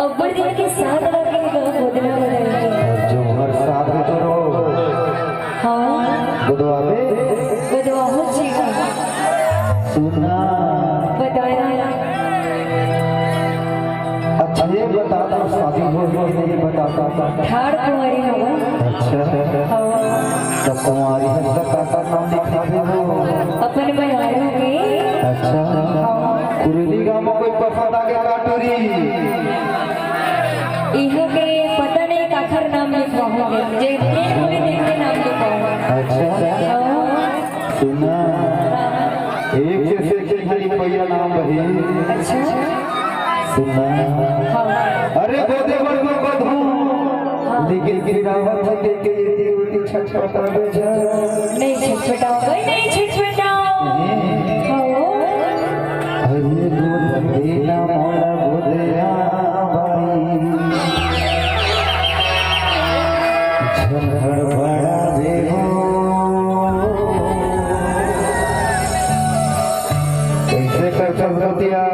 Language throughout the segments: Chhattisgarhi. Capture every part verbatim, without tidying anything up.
ऊपर दिन के साथ लगे गा, गोदना बदल के। जो हर साथ में तो रहो। हाँ। गोदवा दे। गोदवा हो जी। सुना। बताया। अच्छा, ये बता दो, शादी हो गई, ये बता दो। ठाड़ कुंवारी हवा। अच्छा। हाँ। तो कुंवारी है, तो काका नाम लिखा दे हो। अपन बयारों में। अच्छा। हाँ। कुरेली गांव में कोई पसंद आ गया का टूरी? इहाँ के पता नहीं काखर नाम लिखवाहूँ, जे देख बोले देख के नाम लिखवाहूँ। अच्छा। हाँ। सुना, एक जैसे कि हरी भैया नाम बही। अच्छा। सुना। हाँ। अरे गोदे बर को गोधू, हाँ। लेकिन गिरावत है के, के ये देवती छटपटावे जा। नहीं छटपटाओ, भाई, नहीं छटपटाओ। नहीं। हाँ। अरे गोद देना मोला गोदया बाई। झन हड़बड़ा देबो। कैसे कर सकतिया?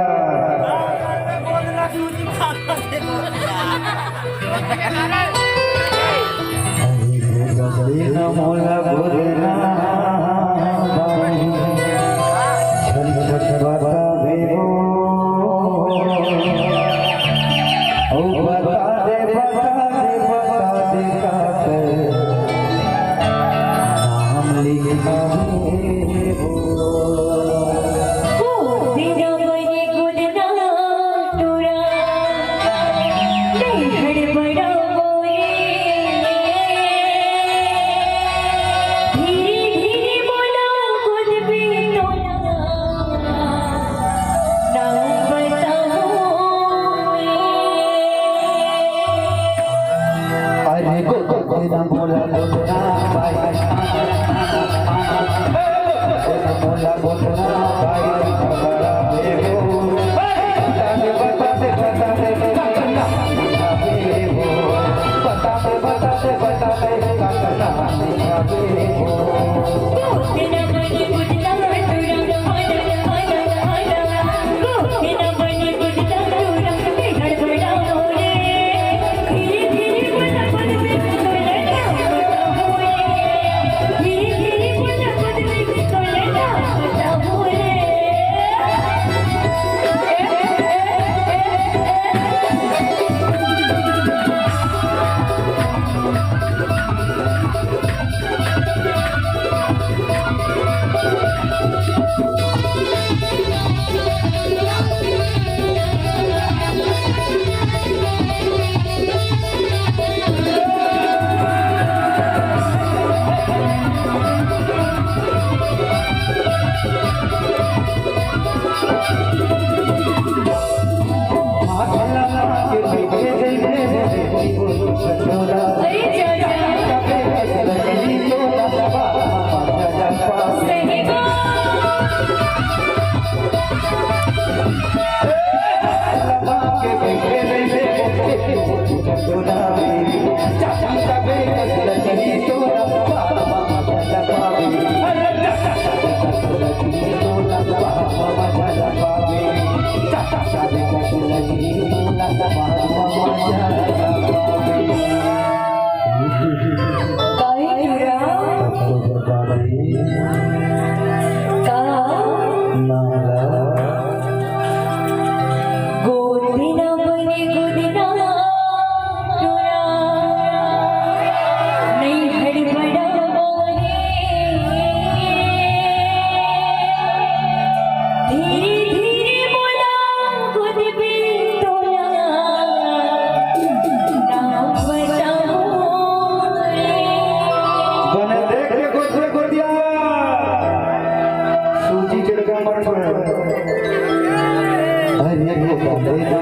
मोला बोलना छन छन बतावे हो। ओ बता दे, बता दे, बता दे, का कर नाम लिखावे हो। ओ तेरा बने गुलना टूरा, नहीं हड़बड़ाओ रे। धीरे धीरे बोला, खुद भी तोला नाम बताओ रे। अरे गो, गो, गो, ना बोला, बोला, भाई। बने देख के गोठिया गोठिया। सूजी छिड़का मत छोड़े। अरे गोठिया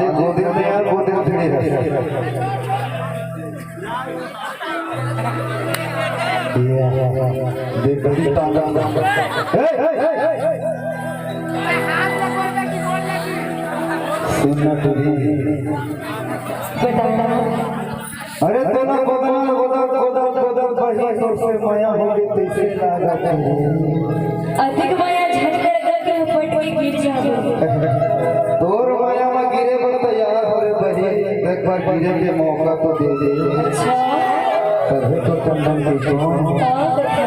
गोदे में यार, गोदे में भिड़े रहे। ये, देख, देख, तांगा। ए, ए, ए, ए। सुनना तुझे। बताओ। अरे तोला गोदना गोदत गोदत गोदत बही तोर से मया होगे तइसे लागत हे। अधिक मया झट कर के पट के गिर जाबो। तोर मया म गिरे बर तैयार हो रे बही, एक बार गिरे के मौका तो दे दे। अच्छा। तभे तो टंडन के कौन? हाँ, तो